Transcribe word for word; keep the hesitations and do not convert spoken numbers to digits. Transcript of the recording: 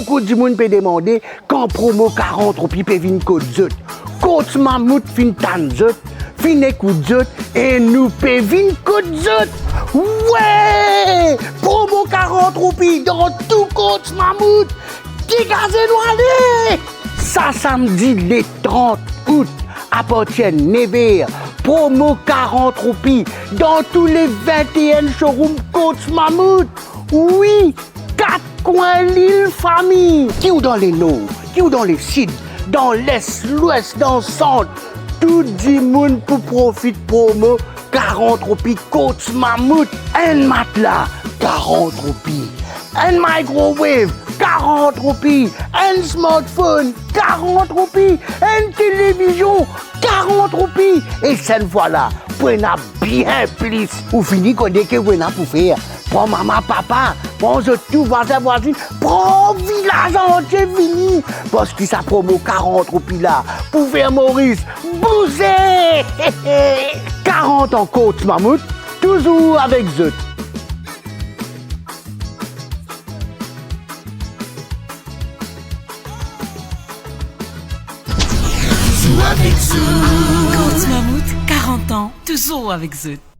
Boukou dimoun pe demande kan promo karant roupi pe vinn kot zot. Courts Mammouth finn tann zot, finn ekout zot e nou pe vinn kot zot. Wey! Promo karant roupi dan tou Courts Mammouth. Degaze nou ale! Sa samdi le trant out, apartir nev er, promo karant roupi dan tou le vinte et un showroom Courts Mammouth. Wi, kat kwin lil, fami. Ki ou dan le nor, ki ou dan le sid, dan les, lwes, dan sant, tou dimoun pou profit promo karant roupi Courts Mammouth. Enn matla, karant roupi. Enn microwave, karant roupi. Enn smartphone, karant roupi. Enn televizion, karant roupi. E sa fwa la, pou ena bien plis. Ou fini kone ki ou ena pou fer. Pran mama, papa, pran zot tou, vwazin, vwazinn, pran vilaz antie, vini. Parski sa promo karant roupi la pou fer Moris bouze! Karant an Courts Mammouth, touzour avek zot. Touzour avek zot. Courts Mammouth, karant an, touzour avek zot.